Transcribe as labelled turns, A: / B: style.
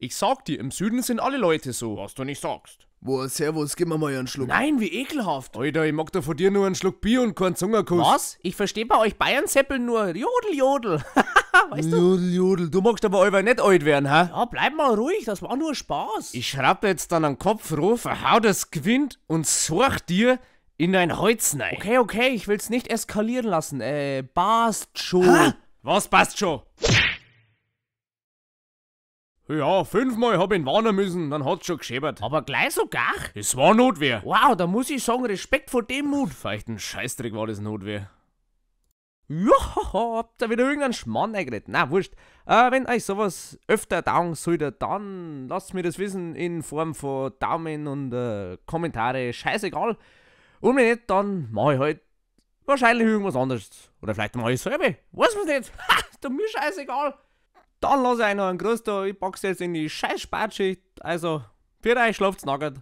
A: Ich sag dir, im Süden sind alle Leute so, was du nicht sagst.
B: Boah, servus, gib mir mal einen Schluck.
C: Nein, wie ekelhaft.
A: Alter, ich mag da von dir nur einen Schluck Bier und keinen Zungenkuss.
C: Was? Ich versteh bei euch Bayern-Seppeln nur Jodel, Jodel. Weißt du?
A: Jodel, jodel, du magst aber allweil nicht alt werden, hä?
C: Ja, bleib mal ruhig, das war nur Spaß.
A: Ich schraub dir jetzt dann einen Kopf ruf, hau das Gewinn und such dir in dein Holz rein.
C: Okay, okay, ich will's nicht eskalieren lassen. Passt schon.
A: Hä? Was passt schon? Ja, 5-mal hab ich ihn warnen müssen, dann hat's schon gescheppert.
C: Aber gleich so gar?
A: Es war Notwehr.
C: Wow, da muss ich sagen, Respekt vor dem Mut.
A: Feuchten Scheißdreck war das Notwehr.
C: Ja, habt ihr wieder irgendeinen Schmarrn eingeredet? Na, wurscht. Wenn euch sowas öfter taugen sollte, dann lasst mir das wissen in Form von Daumen und Kommentare. Scheißegal. Und wenn nicht, dann mach ich halt wahrscheinlich irgendwas anderes. Oder vielleicht mach ich selber. Weiß man nicht. Ha, ist doch mir scheißegal. Dann lass ich euch noch einen Gruß da. Ich pack's jetzt in die scheiß Spatschicht. Also, für euch, schlaft's nackert.